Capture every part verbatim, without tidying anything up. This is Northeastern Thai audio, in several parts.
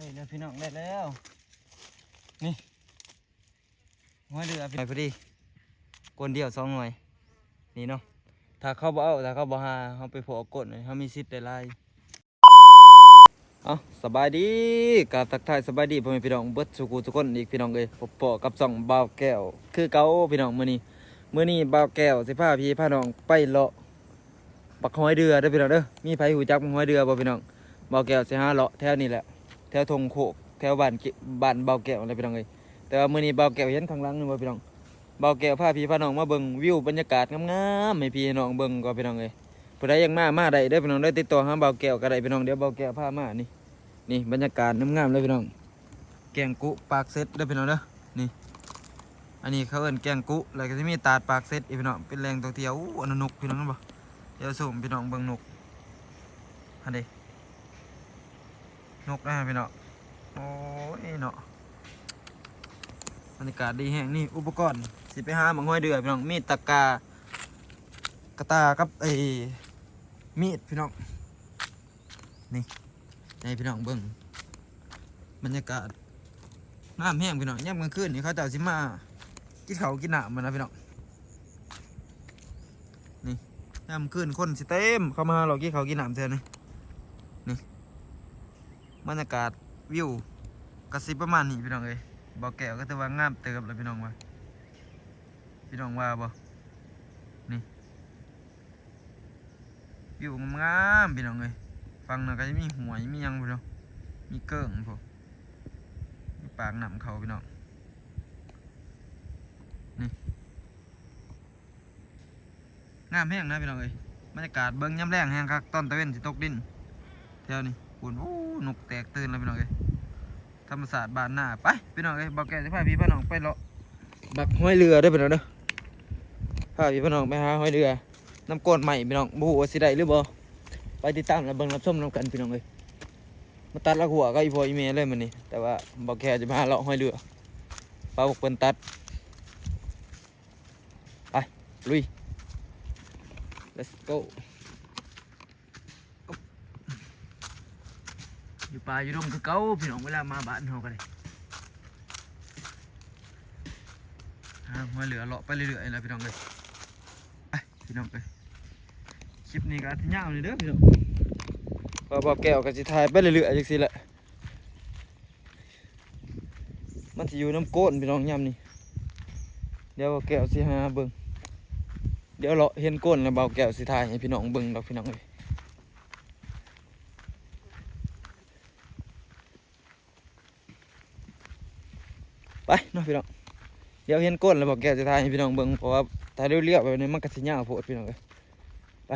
ได้แล้วพี่น้อง ได้แล้ว นี่ หอยเดือพี่น้อง พอดี ก้นเดียวสองหน่วย นี่เนาะ ถ้าเขาบ่เอา ถ้าเขาบ่หา เขาไปพ้อก้น เขามีสิทธิ์ได้หลาย เอา สบายดี กราบทักทายสบายดีพ่อแม่พี่น้องเบิดสู่ผู้ทุกคนอีกพี่น้องเอ้ย พบพ้อกับช่องบ่าวแก้ว คือเก่าพี่น้อง มื้อนี้ มื้อนี้บ่าวแก้วสิพาพี่พาน้องไปเลาะ บักหอยเดือเด้อพี่น้องเด้อ มีไผฮู้จักบักหอยเดือบ่พี่น้อง บ่าวแก้วสิหาเลาะแถวนี้แหละ แถวทงโคก แถวบ้านเก บ้านบ่าวแก้วนั่นแหละพี่น้องเอ้ย แต่ว่ามื้อนี้บ่าวแก้วเห็นข้างหลังนี่บ่พี่น้อง บ่าวแก้วพาพี่พาน้องมาเบิ่งวิวบรรยากาศงามๆ ให้พี่ให้น้องเบิ่งก่อนพี่น้องเอ้ย ผู้ใดอยากมา มาได้เด้อพี่น้องเด้อ ติดต่อหาบ่าวแก้วก็ได้พี่น้อง เดี๋ยวบ่าวแก้วพามานี่ นี่บรรยากาศงามๆ เลยพี่น้อง แกงกุปากเซตเด้อพี่น้องเด้อ นี่ อันนี้เขาเอิ้นแกงกุ แล้วก็สิมีตาดปากเซตอีกพี่น้อง เป็นแหล่งท่องเที่ยว อู้ อันนั้นนกพี่น้องเห็นบ่ เดี๋ยวซูมพี่น้องเบิ่งนก อันนี้ นกนะพี่น้อง โอ้ยเนาะ บรรยากาศดีแฮง นี่อุปกรณ์ สิไปหาบักหอยเดือพี่น้อง มีตะกร้า กระต่ากับไอ้มีดพี่น้อง นี่ ให้พี่น้องเบิ่ง บรรยากาศ งามแฮงพี่น้อง ยามกลางคืนนี่เขาเจ้าสิมา กินข้าวกินน้ำมานะพี่น้อง นี่ ยามกลางคืนคนสิเต็ม เข้ามาหาเลาะกินข้าวกินน้ำแถวนี้ นี่ บรรยากาศวิว ก็สิประมาณนี้พี่น้องเอ้ย บ่าวแก้วก็ถือว่างามเติบแล้วพี่น้องว่า พี่น้องว่าบ่ นี่ วิวงามๆ พี่น้องเอ้ย ฝั่งนั้นก็จะมีห้วย มีหยังพี่น้อง มีเกิ่งพวก มีปากน้ำเขาพี่น้อง นี่ งามแฮงนะพี่น้องเอ้ย บรรยากาศเบิ่งยามแลงแฮงคัก ตอนตะเว็นสิตกดิน แถวนี้ โอ้โห นกแตกตื่นแล้วพี่น้องเอ้ย ธรรมชาติบ้านนา ไปพี่น้องเอ้ย บ่าวแก้วสิพาพี่พาน้องไปเลาะ บักหอยเดือเด้อพี่น้องเด้อ พาพี่พาน้องไปหาหอยเดือ น้ำก้นใหม่พี่น้อง บ่ฮู้ว่าสิได้หรือบ่ ไปติดตามและเบิ่งรับชมนำกันพี่น้องเอ้ย มาตัดละหัวกับอีพ่ออีแม่เลยมื้อนี้ แต่ว่าบ่าวแก้วจะมาเลาะหอยเดือ ปาบอกเพิ่นตัด ไป ลุย let's go อยู่ป่าอยู่ดงคือเก่าพี่น้อง เวลามาบ้านเฮาก็ได้ หาหอยเดือเลาะไปเรื่อยๆ แล้วพี่น้องเอ้ย ไปพี่น้องเอ้ย คลิปนี้ก็อาจจะยาวเลยเด้อพี่น้อง เพราะว่าบ่าวแก้วก็สิถ่ายไปเรื่อยๆ จังซี่แหละ มันสิอยู่น้ำโก้นพี่น้องยามนี้ เดี๋ยวบ่าวแก้วสิหาเบิ่ง เดี๋ยวเลาะเห็นโก้นแล้วบ่าวแก้วสิถ่ายให้พี่น้องเบิ่งดอกพี่น้องเอ้ย ไปเนาะพี่น้อง เดี๋ยวเห็นโก้นแล้วบ่าวแก้วสิถ่ายให้พี่น้องเบิ่ง เพราะว่าถ้าเลี้ยวๆ ไปนี่มันก็สิยาวโพดพี่น้องเอ้ย ไป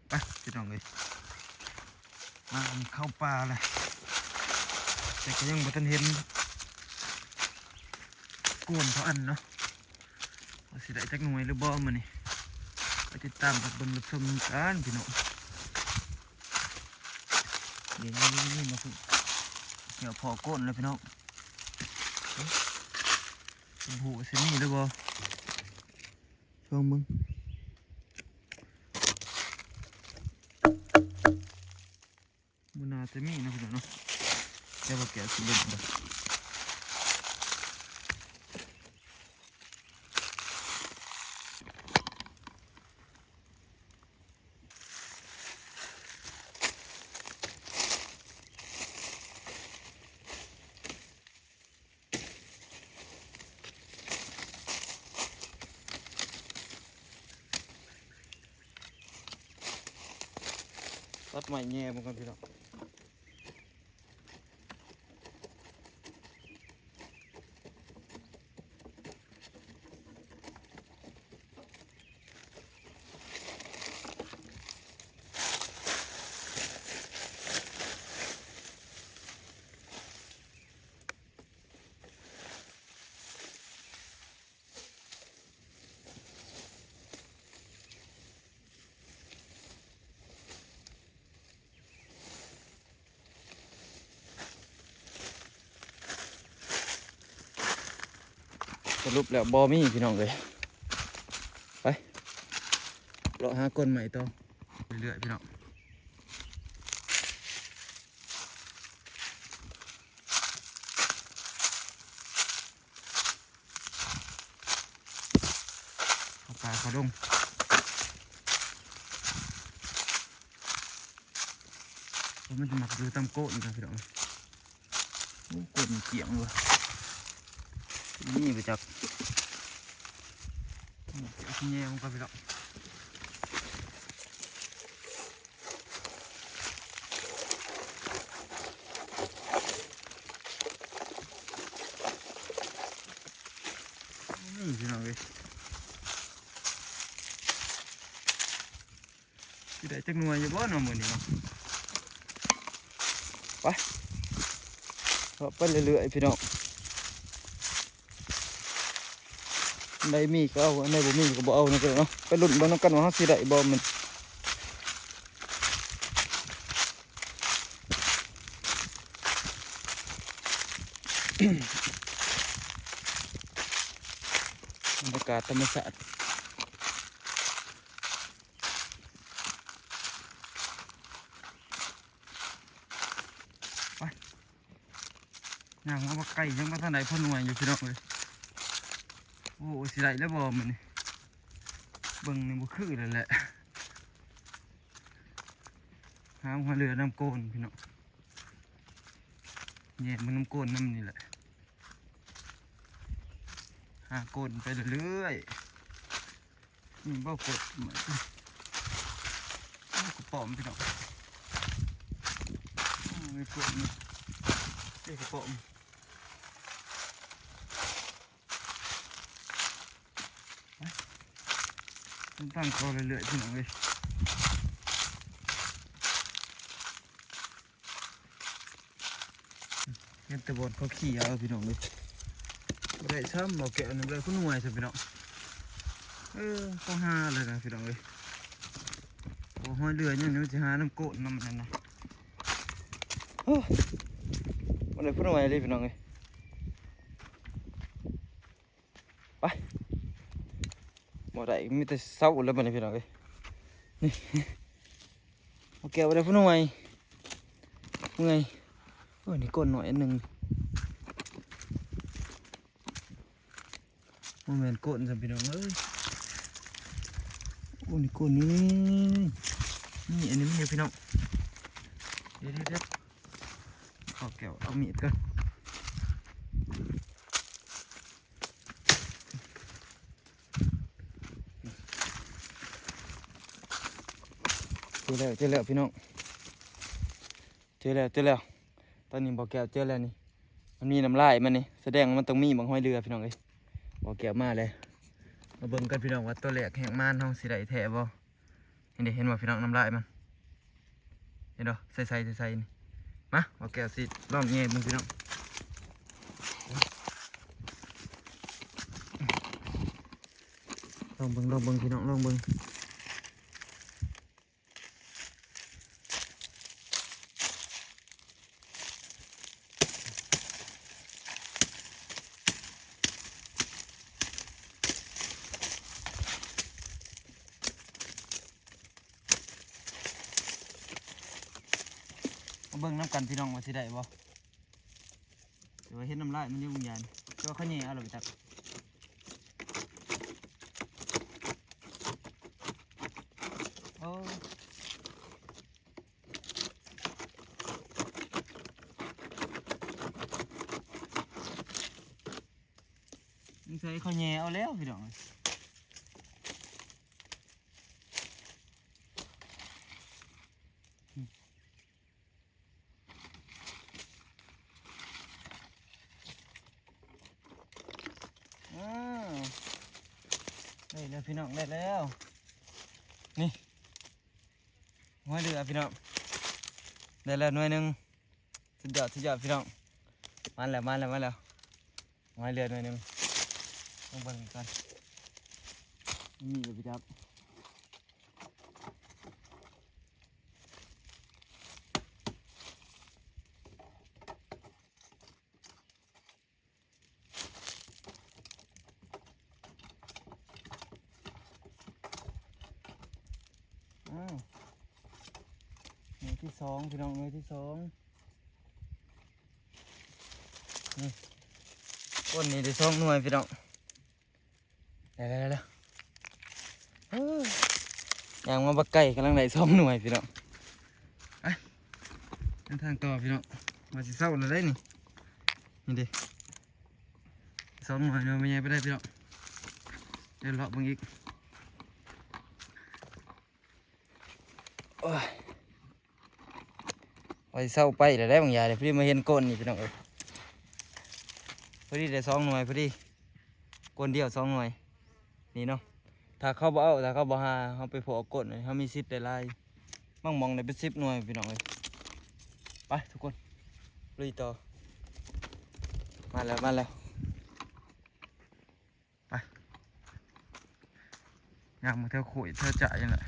ไปพี่น้องเอ้ย มาเข้าป่าเลย แต่ก็ยังบ่ทันเห็นโก้นเท่าอันเนาะ ว่าสิได้จักหน่วยหรือบ่มื้อนี้ ไปติดตามรับเบิ่งรับชมกันพี่น้อง นี่ๆๆ มาพุ่น เดี๋ยวพ้อโก้นแล้วพี่น้อง โอ้โห สิมีหรือบ่ ลองเบิ่ง บ่น่าจะมีนะพี่น้องเนาะ เดี๋ยวบ่าวแก้วสิเบิ่งเด้อ ตัดไม้แย่มันก่อนพี่น้อง สรุปแล้วบ่มีพี่น้องเอ้ย ไป เลาะหาก้นใหม่ต่อ เรื่อยๆพี่น้อง เขาดง มันจะมักอยู่ตามโคนครับพี่น้อง โอ้ โคนมันเกี่ยงว่ะ นี่ไปจับ นี่ไปเอาขี้แง่มันก่อนพี่น้อง นี่พี่น้องเอ้ย สิได้จักหน่วยอยู่บ่เนาะมื้อนี้เนาะ ไป เลาะไปเรื่อยๆพี่น้อง อันใดมีก็เอา อันใดบ่มีก็บ่เอาเนาะพี่น้องเนาะ ไปลุ้นเบิ่งนำกันว่าเฮาสิได้บ่มื้อนี้ บรรยากาศธรรมชาติ ไป ย่างมาบักไก่ยังบ่ทันได้พ่อหน่วยอยู่พี่น้องเอ้ย โอ้ สิได้แล้วบ่มื้อนี้ เบิ่งนี่บ่คือแล้วแหละ หาหัวเรือนำโคนพี่น้อง แย่มันนำโคนนำนี่แหละ หาโคนไปเรื่อยๆ นี่บ่โคน โอ้ กระป๋อมพี่น้อง โอ้ มีโคนนี่ เอ้ย กระป๋อม มันตั้งคอเรื่อยๆพี่น้องเอ้ย เห็นแต่บ่อนเขาขี่เอาพี่น้องเอ้ย บ่ได้ซ้ำ บ่แก้วนี่บ่ได้คุณหน่วยซะพี่น้อง เออ เขาหาอะไรกันพี่น้องเอ้ย บ่ห้อยเรือยังนี่มันสิหานำโคนนำนั่นนะ โอ้ บ่ได้คุณหน่วยเลยพี่น้องเอ้ย ไป บ่ได้ มีแต่เซาแล้วบัดนี้พี่น้องเอ้ย นี่ โอเค บ่ได้ผู้หน่วย เมื่อย โอ้ย นี่โคนหน่อยอันหนึ่ง บ่แม่นโคนซะพี่น้องเอ้ย โอ้ นี่โคนนี่ นี่ อันนี้มันอยู่พี่น้อง เดี๋ยวๆๆ ขอแก้วเอามีดก่อน เจอแล้ว เจอแล้วพี่น้อง เจอแล้ว เจอแล้ว ตอนนี้บ่าวแก้วเจอแล้วนี่ มันมีน้ำลายมันนี่ แสดงว่ามันต้องมีบักห้อยเรือพี่น้องเอ้ย บ่าวแก้วมาเลย มาเบิ่งกันพี่น้องว่าตัวแรกแหกมานเฮาสิได้แท้บ่ เห็นเด้ เห็นบ่พี่น้อง น้ำลายมัน เห็นบ่ ใสๆ ใสๆ นี่ มา บ่าวแก้วสิลองแย่เบิ่งพี่น้อง ลองเบิ่ง ลองเบิ่งพี่น้อง ลองเบิ่ง มาเบิ่งนำกันพี่น้องว่าสิได้บ่ แต่ว่าเห็นน้ำลายมันอยู่บางอย่าง แต่ว่าเขาแย่เอาล่ะไปตัก โอ้ สงสัยเขาแย่เอาแล้วพี่น้อง อ้าว ได้แล้วพี่น้อง ได้แล้ว นี่ หัวเรือพี่น้อง ได้แล้วหน่วยหนึ่ง สุดยอด สุดยอดพี่น้อง มาแล้ว มาแล้ว มาแล้ว หัวเรือหน่วยหนึ่ง ลองเบิ่งก่อน มีอยู่พี่ครับ อ้าว หน่วยที่สองพี่น้อง หน่วยที่สอง นี่ ก้นนี้ได้สองหน่วยพี่น้อง ได้แล้ว ได้แล้ว ย่างมาบักไก่กำลังได้สองหน่วยพี่น้อง ไป เดินทางต่อพี่น้อง มาสิเศร้าแล้วได้นี่ นี่เด้ สองหน่วยเนาะ ไม่ใหญ่ไปได้พี่น้อง เดี๋ยวเลาะเบิ่งอีก โอ้ย ว่าสิเซาไปแล้วได้บางอย่างเลย พอดีมาเห็นก้นนี่พี่น้องเอ้ย พอดีได้สองหน่วย พอดี ก้นเดียวสองหน่วย นี่เนาะ ถ้าเขาบ่เอา ถ้าเขาบ่หา เขาไปพอก้นเลย เขามีสิทธิ์ได้หลาย บางหม่องได้เป็นสิบหน่วยพี่น้องเอ้ย ไปทุกคน ลุยต่อ มาแล้ว มาแล้ว ไป ย่างมาแถวโขยแถวจ่ายนั่นแหละ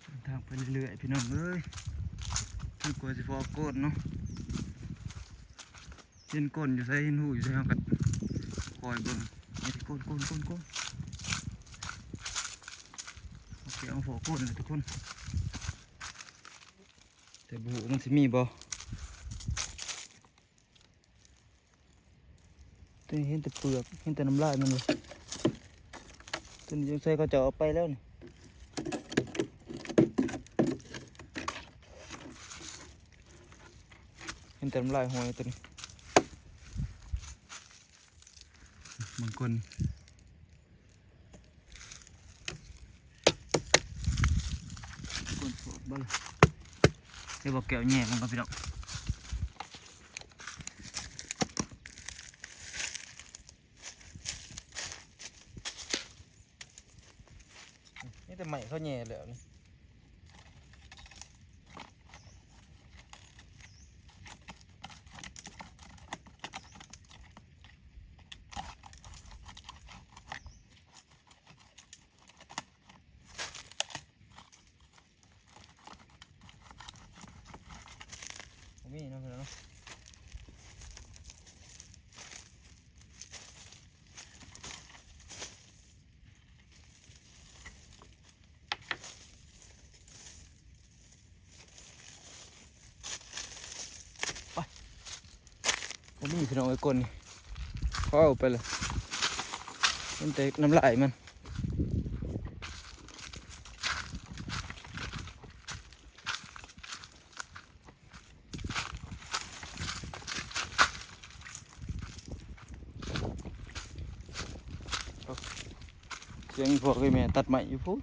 เดินทางไปเรื่อยๆ พี่น้องเอ้ย คือกลัวสิพอโกนเนาะ เห็นก้นอยู่ไส เห็นหูอยู่ไส เฮาก็คอยเบิ่ง นี่ก้น ก้น ก้น ก้น โอเค เอาพอโกนเลยทุกคน แต่บ่ฮู้มันสิมีบ่ ตัวนี้เห็นแต่เปลือก เห็นแต่น้ำลายมันเลย ตัวนี้สงสัยเขาจะเอาไปแล้วนี่ เห็นแต่น้ำลายหอยตัวนี้ บางคน ก้นโสดบ่ล่ะ เดี๋ยวบอกแก้วแย่มันก่อนพี่น้อง นี่แต่ใหม่เขาแย่แล้วนี่ บ่มีเนาะพี่น้องเนาะ ไป บ่มีพี่น้องไอ้ก้นนี่ เขาเอาไปเลย มันแต่น้ำลายมัน เสียงอีพวกไอ้แม่ตัดไม้อยู่พุ้น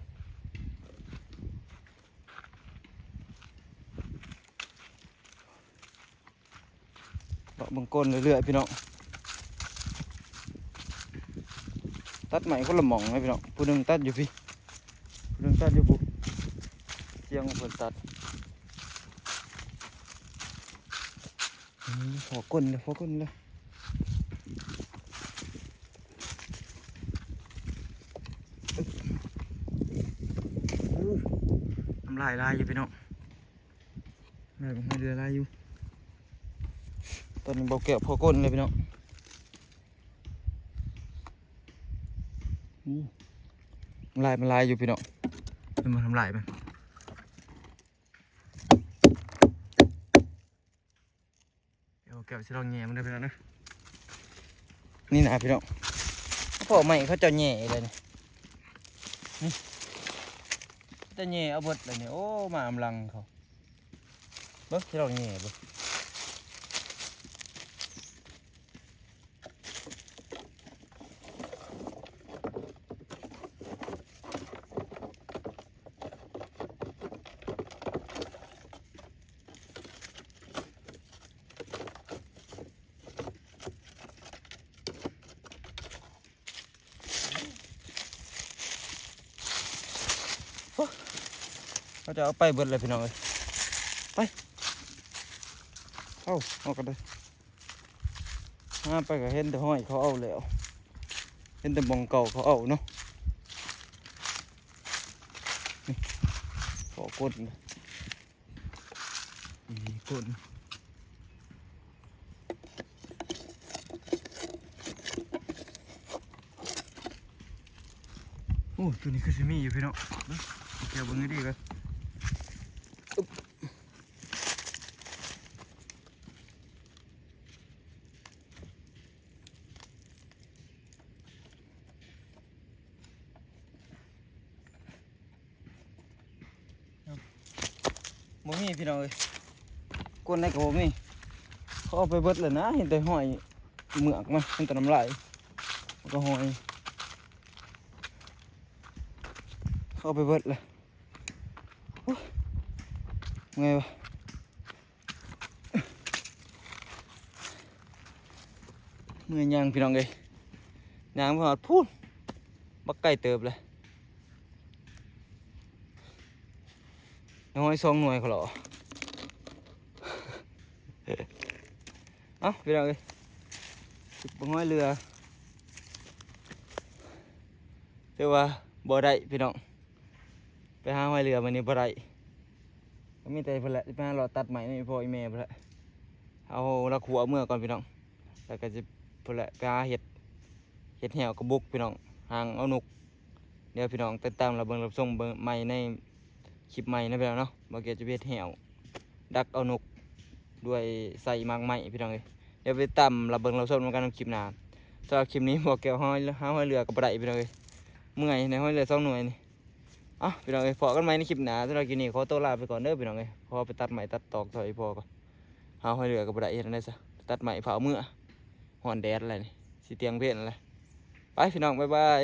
เลาะเบิ่งก้นเรื่อยๆ พี่น้อง ตัดไม้คนละหม่องนะพี่น้อง ผู้หนึ่งตัดอยู่พี้ ผู้หนึ่งตัดอยู่พุ้น เสียงของเพิ่นตัด อืม พอก้นเลย พอก้นเลย อู้ น้ำลายหลายอยู่พี่น้อง แม่ผมให้เรือหลายอยู่ ตอนนี้เบาแก้วพอก้นเลยพี่น้อง อู้ น้ำลายมันหลายอยู่พี่น้อง เห็นมันน้ำลายมัน เดี๋ยวแกะสิลองแหย่มันเด้อพี่น้องนะ นี่นะพี่น้อง พอใหม่เขาเจ้าแหย่เลยนี่ นี่ จะแหย่เอาเบิดเลยนี่ โอ้ มาอำลังเขา เบิ่งสิลองแหย่เบิ่ง เขาจะเอาไปเบิดเลยพี่น้องเอ้ย ไป เอา เอากันเลย หาไปก็เห็นแต่ห้อยเขาเอาแล้ว เห็นแต่หม่องเก่าเขาเอาเนาะ นี่ ขอก้น นี่ก้น โอ้ ตัวนี้คือสิมีอยู่พี่น้อง เบิ่ง แกะเบิ่งให้ดีก่อน อึ๊บ เ บ่มีพี่น้องเอ้ย คนในก็บ่มี เขาเอาไปเบิดเลยนะ เห็นแต่หอยเหมือกมา เห็นแต่น้ำลาย แล้วก็หอย เขาเอาไปเบิดเลย โอ้ย เมื่อยวะ เมื่อยย่างพี่น้องเอ้ย ย่างไปหอดพู้น บักไก่เติบเลย น้อยสองหน่วยเขาเหรอ เอ้าพี่น้องเอ้ย สิบห้อยเรือ แต่ว่าบ่ได้พี่น้อง ไปหาห้อยเรือมานี่บ่ได้ ก็มีแต่เพิ่นแหละ ไปหาเลาะตัดไม้นี่พ่ออีแม่เพิ่นแหละ เอาละขัวเมื่อก่อนพี่น้อง แล้วก็จะเพิ่นแหละไปหาเห็ด เห็ดแหวกระบุกพี่น้อง หางเอานก เดี๋ยวพี่น้องติดตามเราเบิ่งรับชมเบิ่งใหม่ในคลิปใหม่นะพี่น้องเนาะ บ่าวแก้วจะไปเฮ็ดแหว ดักเอานก ด้วยใส่หมากไม้พี่น้องเอ้ย เดี๋ยวไปตามเราเบิ่งเราชมกันในคลิปหน้า สำหรับคลิปนี้บ่าวแก้วหาห้อยเรือก็บ่ได้พี่น้องเอ้ย เมื่อยในห้อยเรือสองหน่วยนี่ เอ้าพี่น้องเอ้ย พอกันใหม่ในคลิปหน้า สำหรับคลิปนี้ขอตัวลาไปก่อนเด้อพี่น้องเอ้ย ขอไปตัดไม้ตัดตอกซอยพ่อก่อน หาห้อยเรือก็บ่ได้เฮ็ดจั่งใดซะ ตัดไม้เผาเมื่อ ฮ้อนแดดอะไรนี่ สิเตียงเพลนอะไร ไปพี่น้อง บ๊ายบาย